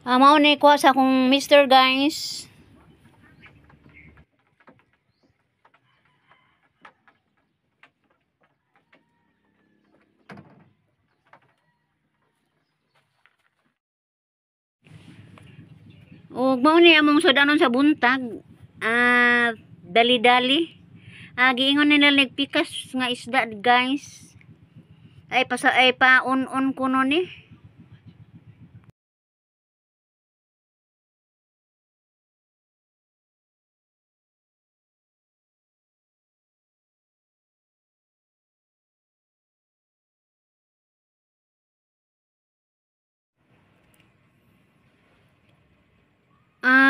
Mao ni kuha sa akong mister, guys. Ug mao ni among sudanon sa buntag. Dali-dali. Giingon nila nagpikas nga isda, guys. Ay pasa ay pa-on-on kuno ni.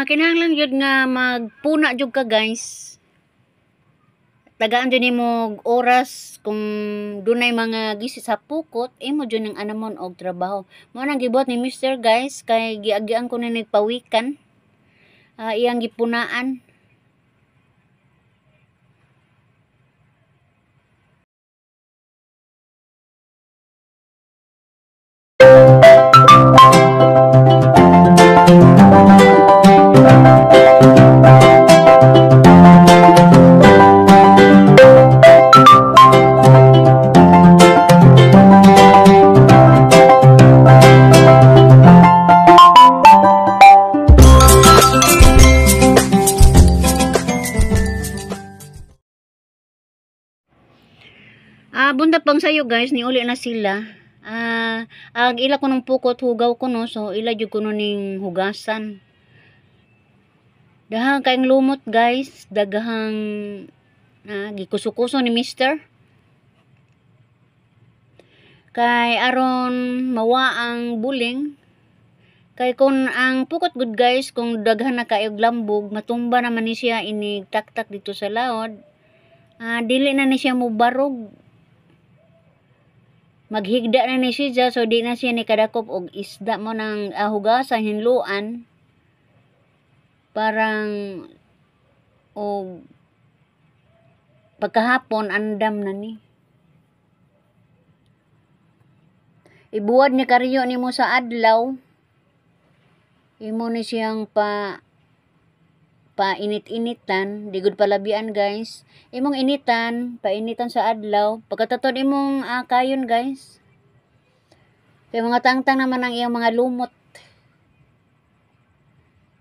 Kinahanglan gyud nga magpuna jud ka, guys. Tagaan jud nimo oras kung dunay mga gisi sa pukot, imo jud ning anamon og trabaho. Mao nang gibuhat ni mister, guys, kay giagyan ko ni nagpawikan. Iyang gipunaan. Buntag pang sayo, guys, niuli na sila. Ag ila ko nung pukot hugaw ko no, so ila jud kuno ning hugasan. Dahang kayong lumot, guys, daghang gikuso-kuso ni mister. Kay aron mawa ang buling. Kay kung ang pukot good, guys, kung daghan na kaayog lambog, matumba naman ni siya inig taktak dito sa laod. Dili na ni siya mobarog. Maghigda na ni siya, so di na siya ni kadakop og isda mo nang hugasan, hinluan. Parang og pagkahapon andam na ni. Ibuwad ni kariyo nimo sa adlaw. Imo ni siyang pa painit-initan, di gud palabian, guys. Imong initan, painitan sa adlaw, pagkatatod imong kayon, guys. Kay mga tangtang naman ang iyang mga lumot.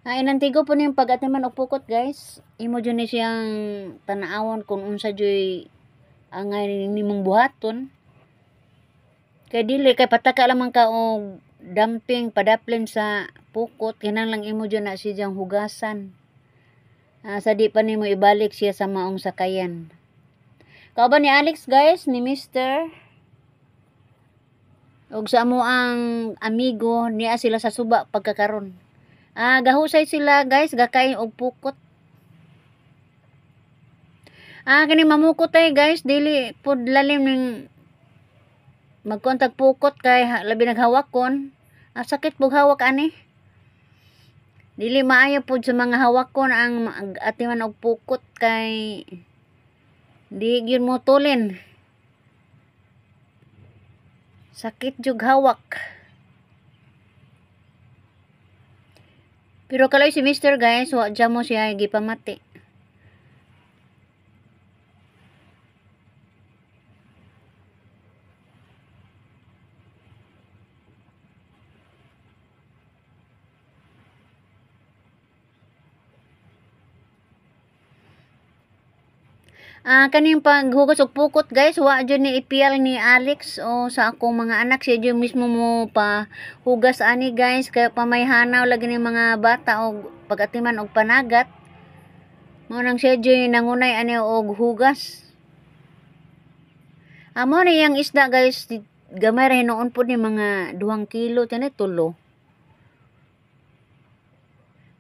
Inantigo po niyang pag-atiman og pukot, guys. Imo jud ni siyang tan-awon kung unsa juy angay nimong buhaton. Kay dili kay pataka lamang ka og dumping padaplin sa pukot, kinahanglan imo jud na siyang hugasan. Sa di pa nimo ibalik siya sa maong sakayan. Kauban ni Alex, guys, ni mister. Og sa amo ang amigo niya sila sa suba pagkakaron. Gahusay sila, guys, gakain og pukot. Kini mamukot ay, guys, dili pud lalim ning magkontag pukot kay labi naghawakon. Sakit pug hawak ani. Dili maayo pud sa mga hawakon ang atiman og pukot kay di gyud mo tulin. Sakit jug hawak. Pero kaloy si mister, guys, wa dya mo siya gipamati. Kaning paghugas og pukot, guys, wa jud ni ipiyal ni Alex o sa akong mga anak, siya jud mismo mo pa hugas ani, guys, kay pamayhanaw lagi ni mga bata og pagatiman og panagat. Mao nang siya jud nangunay ani og hugas. Mao ni iyang isda, guys, gamay ra hinuon pud ni mga 2 kilo tani tulo.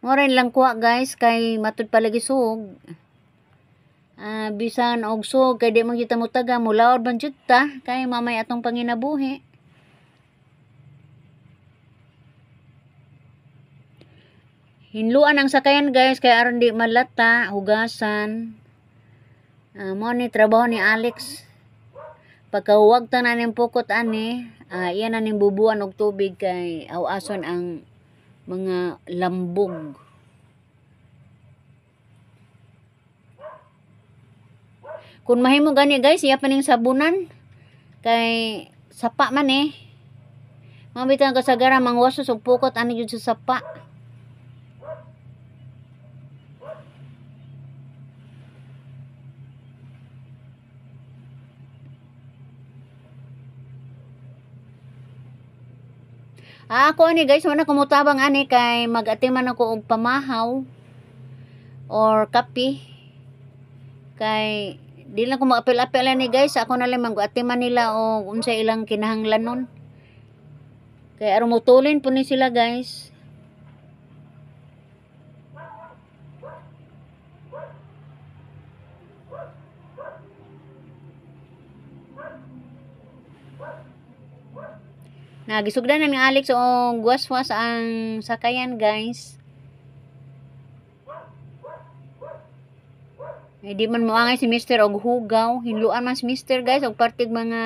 Mao ra lang kuha, guys, kay matud pa lagi suog. Bisan og suog kay di man gyud ta motaga, mulaod man jud ta kay mamay atong panginabuhi. Hinluan ang sakayan, guys, kay aron di malata, hugasan. Mao ni trabaho ni Alex. Pagkahuwag ta na ning pukot ani, iyan na ning bubuan og tubig kay awason ang Mga lambog. Kung mahimo gani guys, iya pa ning sabunan. Kay sapa man eh. Mga bitang kasagara mangwasos og pukot ani jud sa sapa. Ako ani guys, wala kumutabang ani kay mag-atiman ako og pamahaw or kape. Kay di lang ko mag-apil-apil ani guys, ako na lang mag-atiman nila og unsa ilang kinahanglanon. Kay aron mutulin po ni sila guys. Nagisugdan na ni Alex og waswas ang sakayan guys. Eh, di man moangay si Mister og hugaw. Hinluan man si Mister guys og partig mga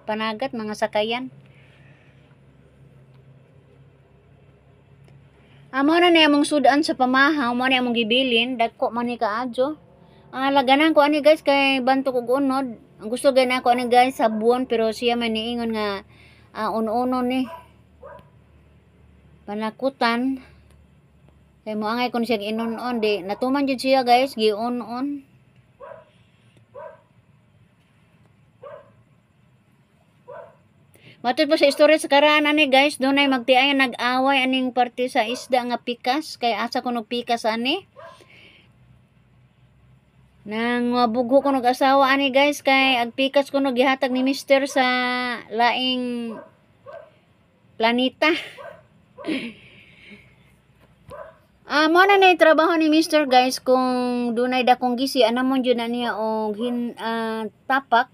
panagat, mga sakayan. Amo na ni among sudan sa pamahaw, mo ni among gibilin, dagko man ni kaadyo. Laganan ko ani guys kay bantok og unod. Ang gusto gani ako ani guys sabuon, pero siya man niingon nga un-uno ni panakutan. Kay moangay kun siya inon-on, di natuman jud siya guys, giun-on. Matod po sa istorya sa karaan ani guys, dunay magtiay nag-away aning parte sa isda nga pikas, kay asa kuno pikas ani. Nang mabugho kuno asawa ani guys, kay ag pikas kuno gihatag ni Mister sa laing planeta. Mo na ni trabaho ni Mister guys, kung dunay dakong gisi anamon jud na niya og tapak.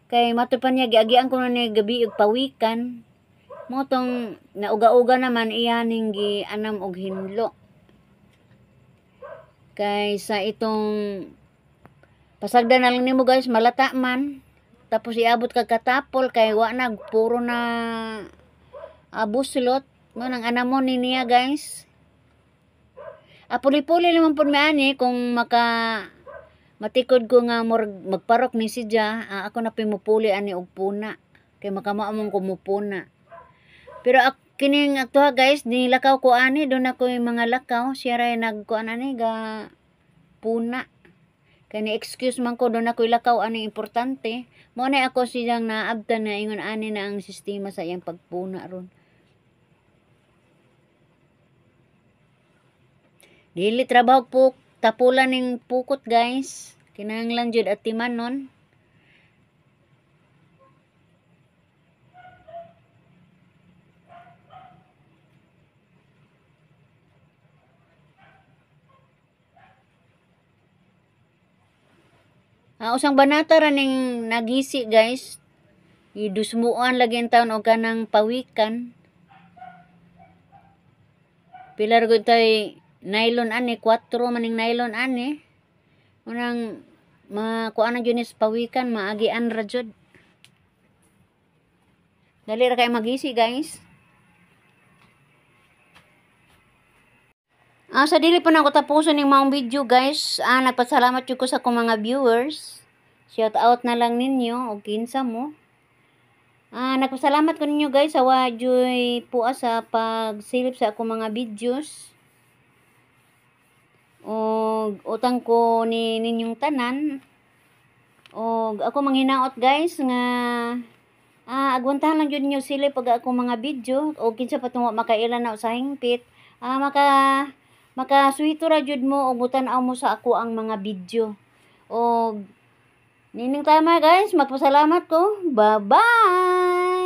Kay mato pa niya giagian ko na niya gabi og pawikan. Mo tong nauga-uga naman iya ning gianam og hinlo. Kay sa itong pasagdan na lang nimo guys, malata man. Tapos iabot kag katapol kay wa na, puro na buslot. Mo nang anamon ni niya guys. Puli-puli naman pud mi ani kung maka matikod ko nga magparok ni siya, ako na pimupuli ani og puna kay makamao mong kumupuna. Pero kining aktuha guys, nilakaw ko ani, doon ako yung mga lakaw, siya ray nagkuan ani ga puna. Kay ni excuse man ko, doon ako ilakaw ani importante. Mo na ako siyang naabtan na ingon ani na ang sistema sa iyang pagpuna ron. Dili trabaho po tapulan ning pukot guys. Kinahanglan jud at timanon. Usang banata ra ning nagisi guys. Idusmuan lagi ang taon og kanang pawikan. Pila ra gud tay nylon ani, 4 maning nylon ani. Unang makuha na jud ni sa pawikan, maagian ra jud. Dali ra kay magisi guys. Sa dili pa na ako tapuson ning maong video guys. Nagpasalamat jud ko sa akong mga viewers. Shout out na lang ninyo og kinsa mo. Nagpasalamat ko ninyo guys sa wa juy pua sa pagsilip sa akong mga videos. Og utang ko ni ninyong tanan. Og ako manghinaot guys nga agwantahan lang jud ninyo silip pag akong mga video og kinsa pa tong wa makaila na sa hingpit. Makasuhito ra jud mo og mutan-aw mo sa ako ang mga video. Og nining tama guys, magpasalamat ko. Bye-bye.